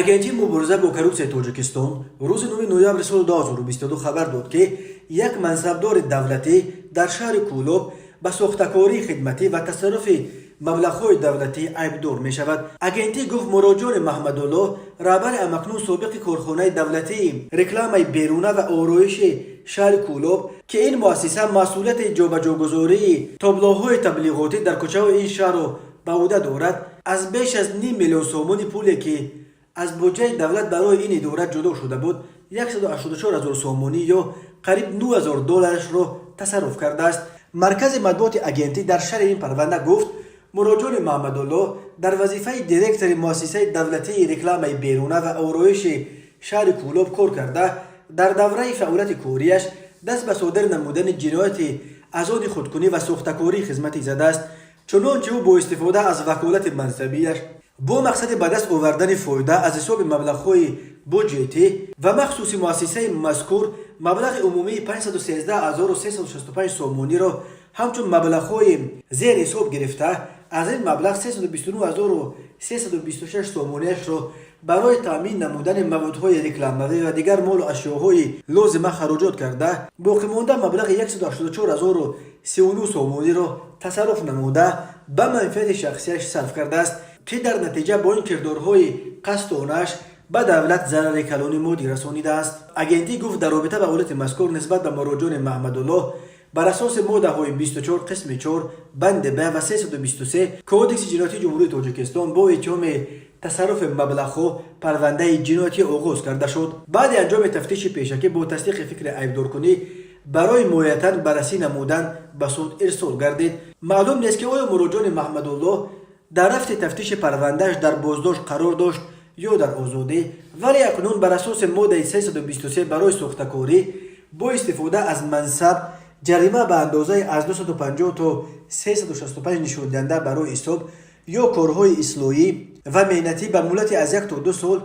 Агентии мубориза бо коррупсияи Тоҷикистон рӯзи 9 ноябри соли 2022 хабар дод, ки як мансабдори давлатӣ дар шаҳри Кӯлоб ба сохтакории хидматӣ ва тасарруфи маблағҳои давлатӣ айбдор мешавад. Агентӣ гуфт, Муроҷони Маҳмадуллоҳ, раҳбари амакнун собиқи корхонаи давлатии рекламаи беруна ва ороиши шаҳри Кӯлоб, ки ин муассиса масъулияти ҷобаҷогузории таблоҳои таблиғотӣ дар кӯчаҳои ин шаҳрро ба ӯҳда дорад, аз беш аз ним миллион сомони пуле, ки аз буҷаи давлат барои ин идора ҷудо шуда буд, 184 ҳазор сомонӣ ё қариб 9 ҳазор долларашро тасарруф кардааст. Маркази матбуоти агентӣ дар шарҳи ин парванда гуфт, Муроҷони Маҳмадуллоҳ дар вазифаи директори муассисаи давлатии рекламаи беруна ва ороиши шаҳри Кӯлоб кор карда, дар давраи фаъолияти кориаш даст ба содир намудани ҷинояти аз они худкунӣ ва сохтакории хизматӣ задааст. Чунончи ӯ бо истифода аз ваколати мансабияш бо мақсади ба даст овардани фоида аз ҳисоби маблағҳои буҷетӣ ва махсуси муассисаи мазкур маблағи умумии 513 365 сомониро ҳамчун маблағҳои зерҳисоб гирифта, аз ин маблағ 329 326 сомониашро барои таъмин намудани маводҳои рекламавӣ ва дигар молу ашёҳои лозима хароҷот карда, боқимонда маблағи 184 039 сомониро тасарруф намуда, ба манфиати шахсияш сарф кардааст, ки дар натиҷа бо ин кирдорҳои қасдонааш ба давлат зарари калони моддӣ расонидааст. Агентӣ гуфт, дар робита ба ҳолати мазкур нисбат ба Муроҷони Маҳмадуллоҳ бар асоси моддаҳои 24 қисми 4 банди б ва 323 Кодекси ҷиноятии Ҷумҳурии Тоҷикистон бо иттиҳоми тасарруфи маблағҳо парвандаи ҷиноятӣ оғоз карда шуд. Баъди анҷоми тафтиши пешакӣ бо тасдиқи фикри айбдоркунӣ барои моҳиятан баррасӣ намудан ба суд ирсол гардид. Маълум нест, ки оё Муроҷони Маҳмадуллоҳ дар рафти тафтиши парвандааш дар боздошт қарор дошт ё дар озодӣ, вале акнун бар асоси моддаи 323 барои сохтакорӣ бо истифода аз мансаб ҷарима ба андозаи аз 250 то 365 нишондиҳанда барои ҳисоб ё корҳои ислоҳӣ ва меҳнатӣ ба муҳлати аз 1 то 2 сол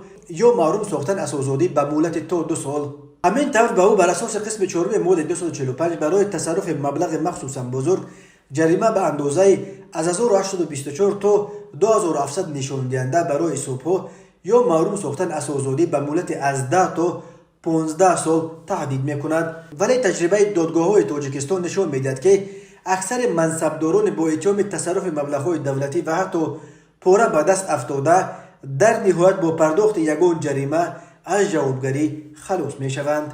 ё маҳрум сохтан аз озодӣ ба муҳлати то 2 сол. Ҳамин тавр, ба ӯ бар асоси қисми чоруми моддаи 245 барои тасарруфи маблағи махсусан бузург ҷарима ба андозаи аз 1824 то 2700 нишондиҳанда барои ҳисобҳо ё маҳрум сохтан аз озодӣ ба муҳлати аз 10 то 15 сол таҳдид мекунад. Вале таҷрибаи додгоҳҳои Тоҷикистон нишон медиҳад, ки аксари мансабдорони бо иттиҳоми тасарруфи маблағҳои давлатӣ ва ҳатто пора ба даст афтода дар ниҳоят бо пардохти ягон ҷарима аз ҷавобгарӣ халос мешаванд.